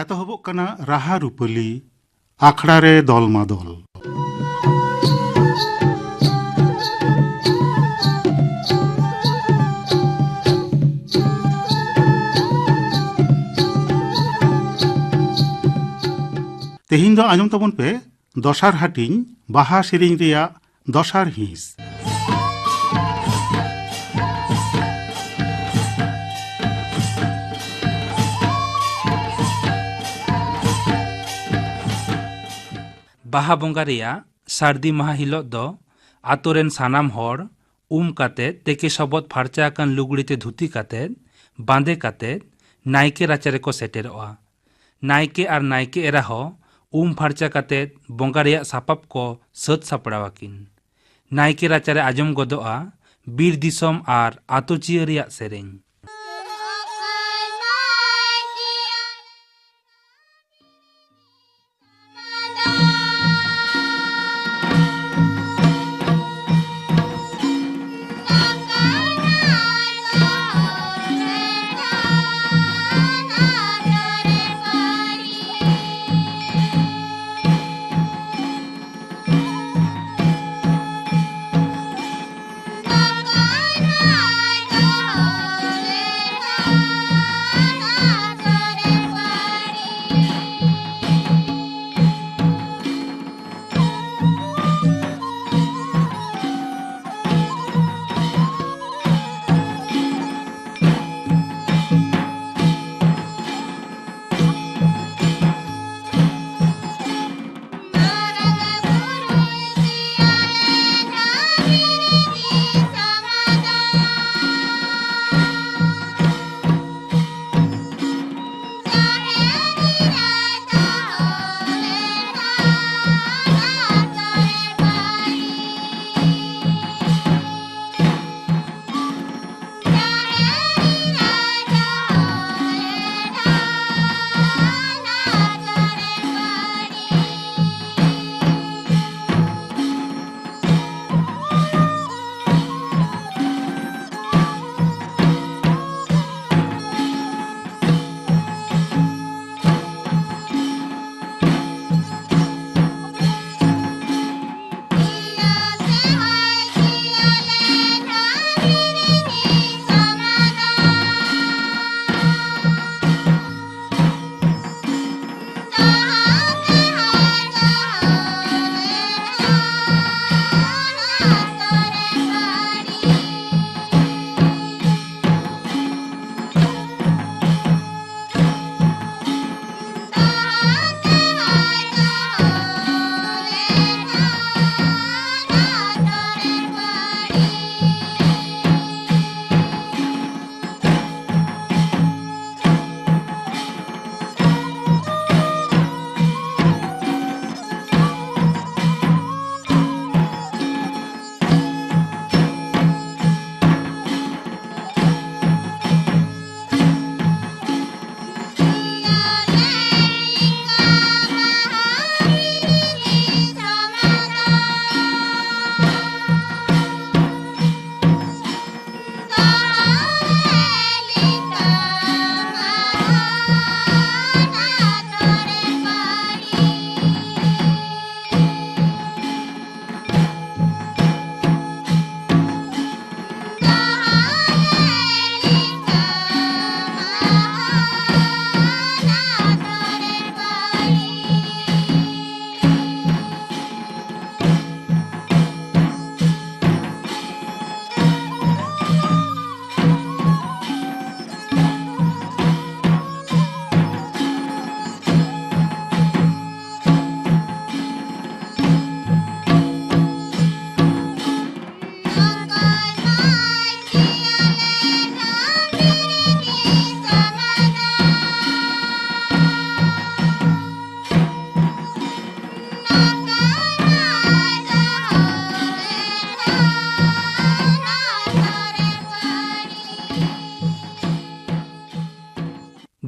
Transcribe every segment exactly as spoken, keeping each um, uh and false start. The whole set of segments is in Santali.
ᱮᱛᱚᱦᱚᱵᱚᱜ ᱠᱟᱱᱟ ᱨᱟᱦᱟ ᱨᱩᱯᱟᱹᱞᱤ, ᱟᱠᱷᱲᱟ ᱨᱮ ᱫᱚᱞ ᱢᱟ ᱫᱚᱞ᱾ ᱛᱮᱦᱮᱧ ᱫᱚ ᱟᱸᱡᱚᱢ ᱛᱟᱵᱚᱱ ᱯᱮ ᱫᱚᱥᱟᱨ ᱦᱟᱹᱴᱤᱧ, ᱵᱟᱦᱟ ᱥᱮᱨᱮᱧ ᱨᱮᱭᱟᱜ ᱫᱚᱥᱟᱨ ᱦᱤᱸᱥ᱾ ᱵᱟᱦᱟ ᱵᱚᱸᱜᱟ ᱨᱮᱭᱟᱜ ᱥᱟᱹᱨᱫᱤ ᱢᱟᱦᱟ ᱦᱤᱞᱳᱜ ᱫᱚ ᱟᱛᱳ ᱨᱮᱱ ᱥᱟᱱᱟᱢ ᱦᱚᱲ ᱩᱢ ᱠᱟᱛᱮ, ᱛᱮᱠᱮ ᱥᱚᱵᱚᱫ ᱯᱷᱟᱨᱪᱟ ᱟᱠᱟᱱ ᱞᱩᱜᱽᱲᱤ ᱛᱮ ᱫᱷᱩᱛᱤ ᱠᱟᱛᱮ, ᱵᱟᱸᱫᱮ ᱠᱟᱛᱮ ᱱᱟᱭᱠᱮ ᱨᱟᱪᱟ ᱨᱮᱠᱚ ᱥᱮᱴᱮᱨᱚᱜᱼᱟ᱾ ᱱᱟᱭᱠᱮ ᱟᱨ ᱱᱟᱭᱠᱮ ᱮᱨᱟ ᱦᱚᱸ ᱩᱢ ᱯᱷᱟᱨᱪᱟ ᱠᱟᱛᱮ ᱵᱚᱸᱜᱟ ᱨᱮᱭᱟᱜ ᱥᱟᱯᱟᱵ ᱠᱚ ᱥᱟᱹᱛ ᱥᱟᱯᱲᱟᱣ ᱟᱹᱠᱤᱱ᱾ ᱱᱟᱭᱠᱮ ᱨᱟᱪᱟᱨᱮ ᱟᱸᱡᱚᱢ ᱜᱚᱫᱚᱜᱼᱟ ᱵᱤᱨ ᱫᱤᱥᱚᱢ ᱟᱨ ᱟᱛᱳ ᱪᱤᱭᱟᱹ ᱨᱮᱭᱟᱜ ᱥᱮᱨᱮᱧ᱾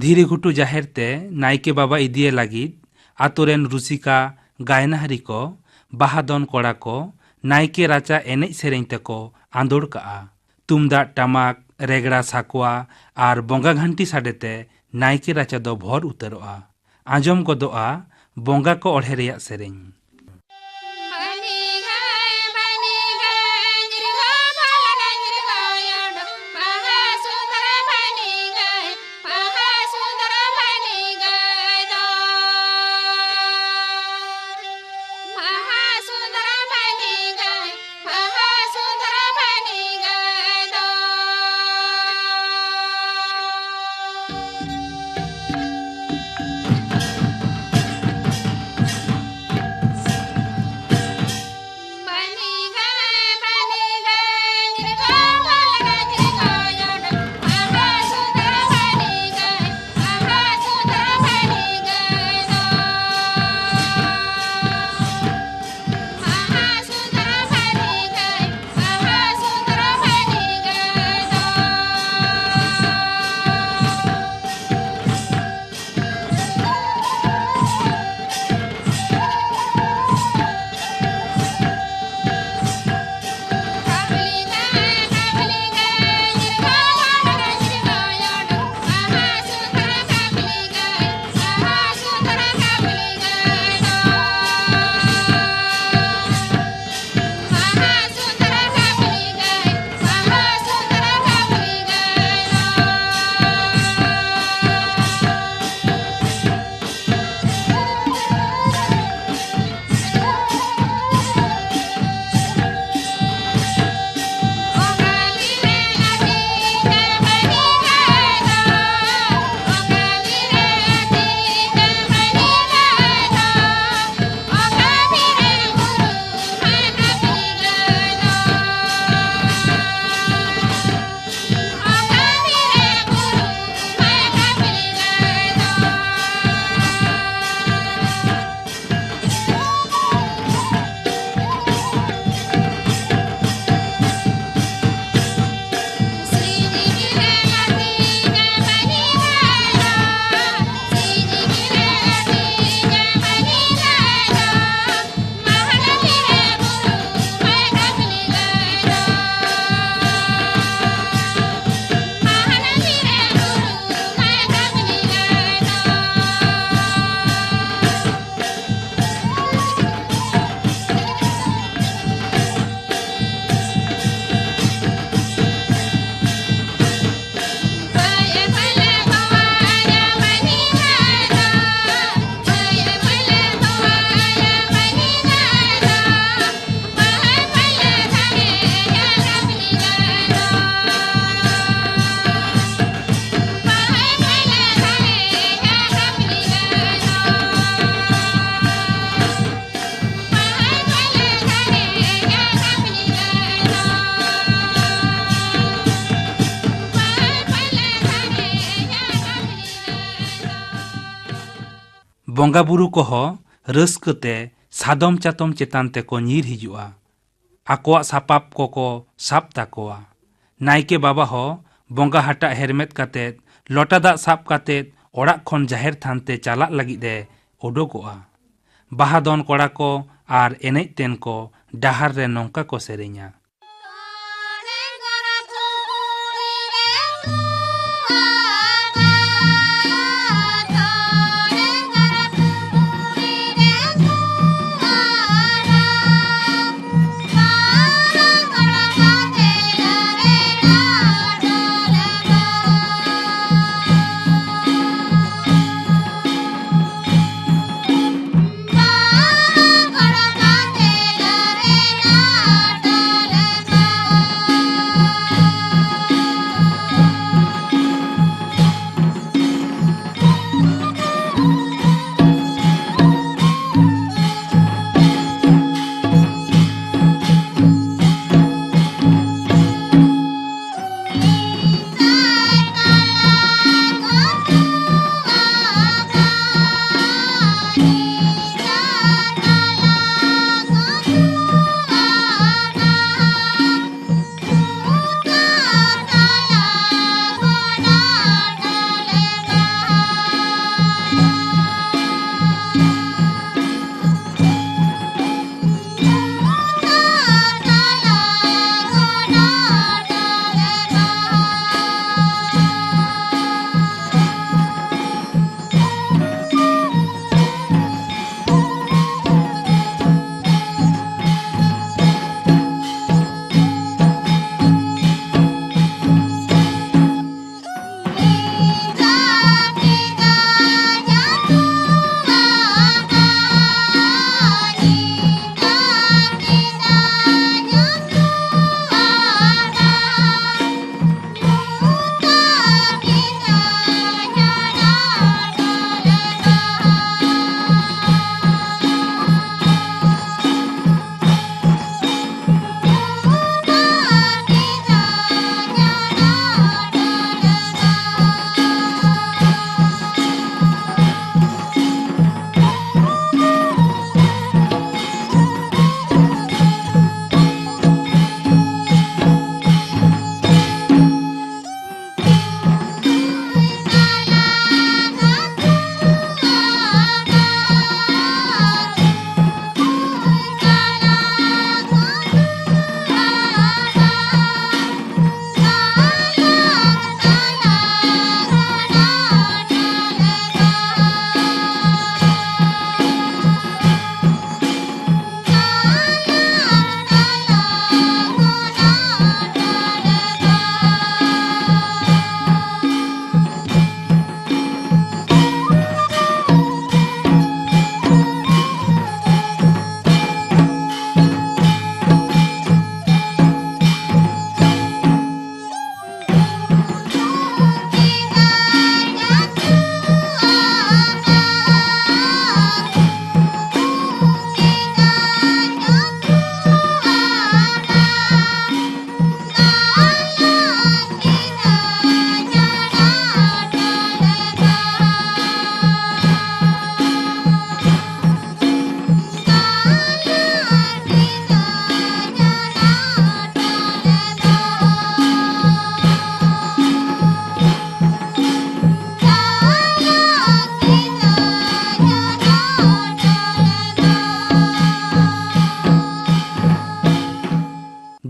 ᱫᱷᱤᱨᱤᱜᱷᱩᱴᱩ ᱡᱟᱦᱮᱨ ᱛᱮ ᱱᱟᱭᱠᱮ ᱵᱟᱵᱟ ᱤᱫᱤᱭᱮ ᱞᱟᱹᱜᱤᱫ ᱟᱛᱳ ᱨᱮᱱ ᱨᱩᱥᱤᱠᱟ, ᱜᱟᱭᱱᱟᱦᱟᱨᱤ ᱠᱚ, ᱵᱟᱦᱟ ᱫᱚᱱ ᱠᱚᱲᱟ ᱠᱚ ᱱᱟᱭᱠᱮ ᱨᱟᱪᱟ ᱮᱱᱮᱡ ᱥᱮᱨᱮᱧ ᱛᱮᱠᱚ ᱟᱸᱫᱳᱲ ᱠᱟᱜᱼᱟ᱾ ᱛᱩᱢᱫᱟᱜ ᱴᱟᱢᱟᱠ, ᱨᱮᱜᱽᱲᱟ ᱥᱟᱠᱣᱟ ᱟᱨ ᱵᱚᱸᱜᱟ ᱜᱷᱟᱱᱴᱤ ᱥᱟᱰᱮ ᱛᱮ ᱱᱟᱭᱠᱮ ᱨᱟᱪᱟ ᱫᱚ ᱵᱷᱚᱨ ᱩᱛᱟᱹᱨᱚᱜᱼᱟ᱾ ᱟᱸᱡᱚᱢ ᱜᱚᱫᱚᱜᱼᱟ ᱵᱚᱸᱜᱟ ᱠᱚ ᱚᱲᱦᱮ ᱨᱮᱭᱟᱜ ᱥᱮᱨᱮᱧ᱾ ᱵᱚᱸᱜᱟ ᱵᱩᱨᱩ ᱠᱚᱦᱚᱸ ᱨᱟᱹᱥᱠᱟᱹ ᱛᱮ ᱥᱟᱫᱚᱢ ᱪᱟᱛᱚᱢ ᱪᱮᱛᱟᱱ ᱛᱮᱠᱚ ᱧᱤᱨ ᱦᱤᱡᱩᱜᱼᱟ᱾ ᱟᱠᱚᱣᱟᱜ ᱥᱟᱯᱟᱵ ᱠᱚᱠᱚ ᱥᱟᱵ ᱛᱟᱠᱚᱣᱟ᱾ ᱱᱟᱭᱠᱮ ᱵᱟᱵᱟ ᱦᱚᱸ ᱵᱚᱸᱜᱟ ᱦᱟᱴᱟᱜ ᱦᱮᱨᱢᱮᱫ ᱠᱟᱛᱮᱫ, ᱞᱚᱴᱟ ᱫᱟᱜ ᱥᱟᱵ ᱠᱟᱛᱮᱫ ᱚᱲᱟᱜ ᱠᱷᱚᱱ ᱡᱟᱦᱮᱨ ᱛᱷᱟᱱ ᱛᱮ ᱪᱟᱞᱟᱜ ᱞᱟᱹᱜᱤᱫ ᱮ ᱩᱰᱩᱠᱚᱜᱼᱟ᱾ ᱵᱟᱦᱟ ᱫᱚᱱ ᱠᱚᱲᱟ ᱠᱚ ᱟᱨ ᱮᱱᱮᱡ ᱛᱮᱱ ᱠᱚ ᱰᱟᱦᱟᱨ ᱨᱮ ᱱᱚᱝᱠᱟ ᱠᱚ ᱥᱮᱨᱮᱧᱟ᱾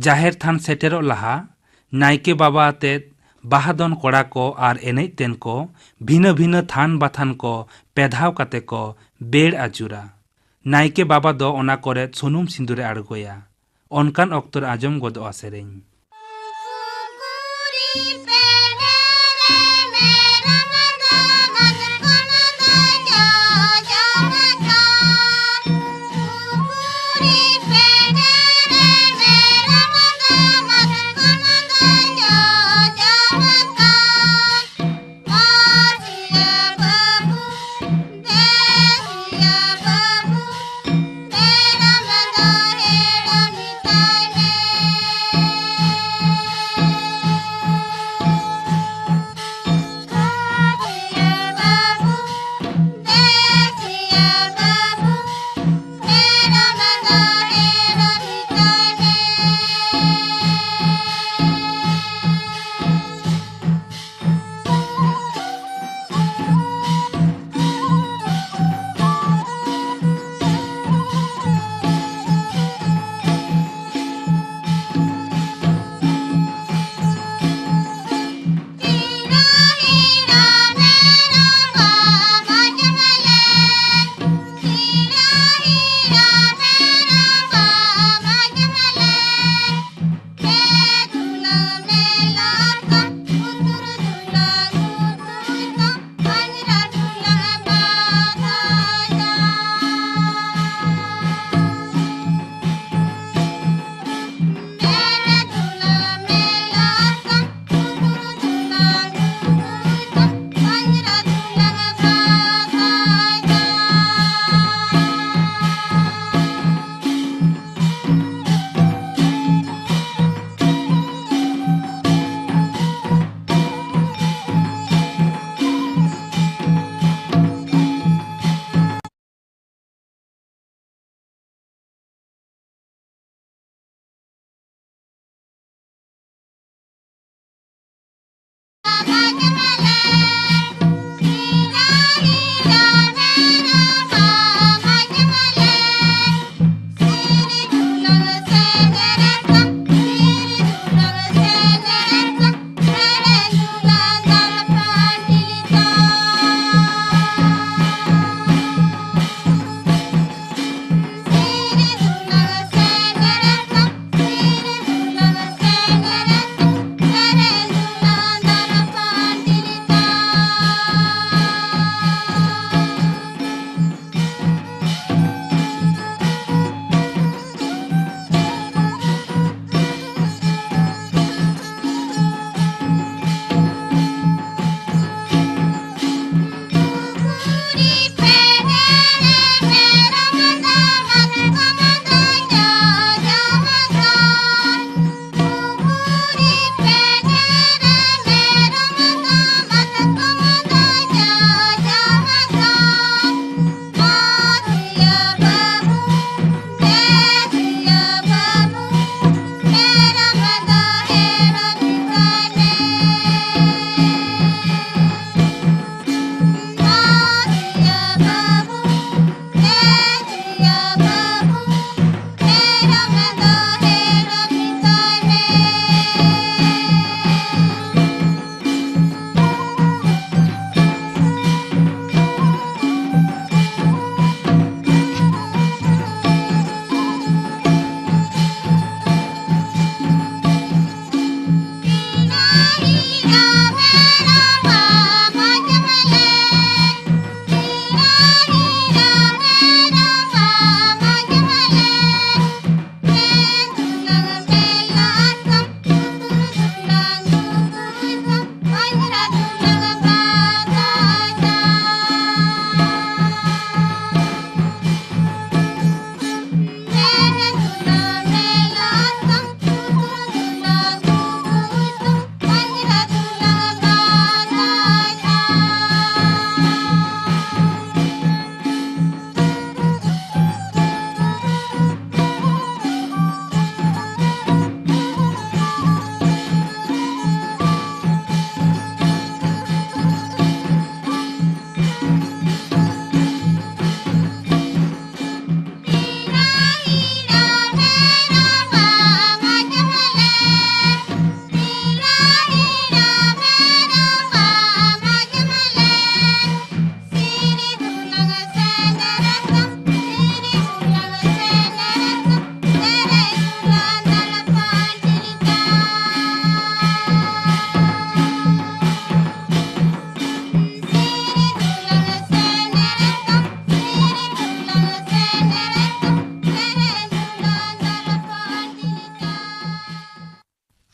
ᱡᱟᱦᱮᱨ ᱛᱷᱟᱱ ᱥᱮᱴᱮᱨᱚᱜ ᱞᱟᱦᱟ ᱱᱟᱭᱠᱮ ᱵᱟᱵᱟ ᱟᱛᱮᱫ ᱵᱟᱦᱟ ᱫᱚᱱ ᱠᱚᱲᱟ ᱠᱚ ᱟᱨ ᱮᱱᱮᱡ ᱛᱮᱱ ᱠᱚ ᱵᱷᱤᱱᱟᱹ ᱵᱷᱤᱱᱟᱹ ᱛᱷᱟᱱ ᱵᱟᱛᱷᱟᱱ ᱠᱚ ᱯᱮ ᱫᱷᱟᱣ ᱠᱟᱛᱮ ᱠᱚ ᱵᱮᱲ ᱟᱹᱪᱩᱨᱟ᱾ ᱱᱟᱭᱠᱮ ᱵᱟᱵᱟ ᱫᱚ ᱚᱱᱟ ᱠᱚᱨᱮ ᱥᱩᱱᱩᱢ ᱥᱤᱸᱫᱩᱨᱮ ᱟᱬᱜᱚᱭᱟ᱾ ᱚᱱᱠᱟᱱ ᱚᱠᱛᱚ ᱨᱮ ᱟᱸᱡᱚᱢ ᱜᱚᱫᱚᱜᱼᱟ ᱥᱮᱨᱮᱧ᱾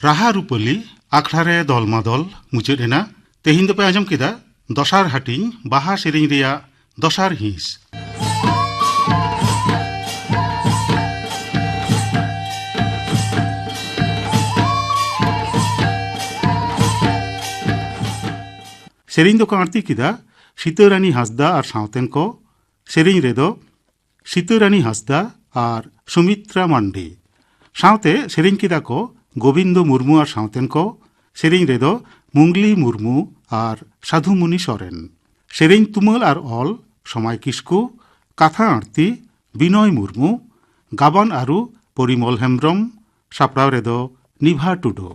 ᱨᱟᱦᱟ ᱨᱩᱯᱟᱹᱞᱤ ᱟᱠᱷᱲᱟ ᱨᱮ ᱫᱚᱞ ᱢᱟᱫᱚᱞ ᱢᱩᱪᱟᱹᱫ ᱮᱱᱟ᱾ ᱛᱮᱦᱮᱧ ᱫᱚᱯᱮ ᱟᱸᱡᱚᱢ ᱠᱮᱫᱟ ᱫᱚᱥᱟᱨ ᱦᱟᱹᱴᱤᱧ ᱵᱟᱦᱟ ᱥᱮᱨᱮᱧ ᱨᱮᱭᱟᱜ ᱫᱚᱥᱟᱨ ᱦᱤᱸᱥ᱾ ᱥᱮᱨᱮᱧ ᱫᱚᱠᱚ ᱟᱬᱛᱤ ᱠᱮᱫᱟ ᱥᱤᱛᱟᱹ ᱨᱟᱱᱤ ᱦᱟᱸᱥᱫᱟ ᱟᱨ ᱥᱟᱶᱛᱮᱱ ᱠᱚ᱾ ᱥᱮᱨᱮᱧ ᱨᱮᱫᱚ ᱥᱤᱛᱟᱹ ᱨᱟᱱᱤ ᱦᱟᱸᱥᱫᱟ ᱟᱨ ᱥᱩᱢᱤᱛᱨᱟ ᱢᱟᱱᱰᱤ᱾ ᱥᱟᱶᱛᱮ ᱥᱮᱨᱮᱧ ᱠᱮᱫᱟ ᱠᱚ ᱜᱳᱵᱤᱱᱫᱚ ᱢᱩᱨᱢᱩ ᱟᱨ ᱥᱟᱶᱛᱮᱱ ᱠᱚ᱾ ᱥᱮᱨᱮᱧ ᱨᱮᱫᱚ ᱢᱩᱝᱞᱤ ᱢᱩᱨᱢᱩ ᱟᱨ ᱥᱟᱫᱷᱩᱢᱩᱱᱤ ᱥᱚᱨᱮᱱ᱾ ᱥᱮᱨᱮᱧ ᱛᱩᱢᱟᱹᱞ ᱟᱨ ᱚᱞ ᱥᱚᱢᱟᱭ ᱠᱤᱥᱠᱩ᱾ ᱠᱟᱛᱷᱟ ᱟᱬᱛᱤ ᱵᱤᱱᱚᱭ ᱢᱩᱨᱢᱩ᱾ ᱜᱟᱵᱟᱱ ᱟᱹᱨᱩ ᱯᱚᱨᱤᱢᱚᱞ ᱦᱮᱢᱵᱽᱨᱚᱢ᱾ ᱥᱟᱯᱲᱟᱣ ᱨᱮᱫᱚ ᱱᱤᱵᱷᱟ ᱴᱩᱰᱩ᱾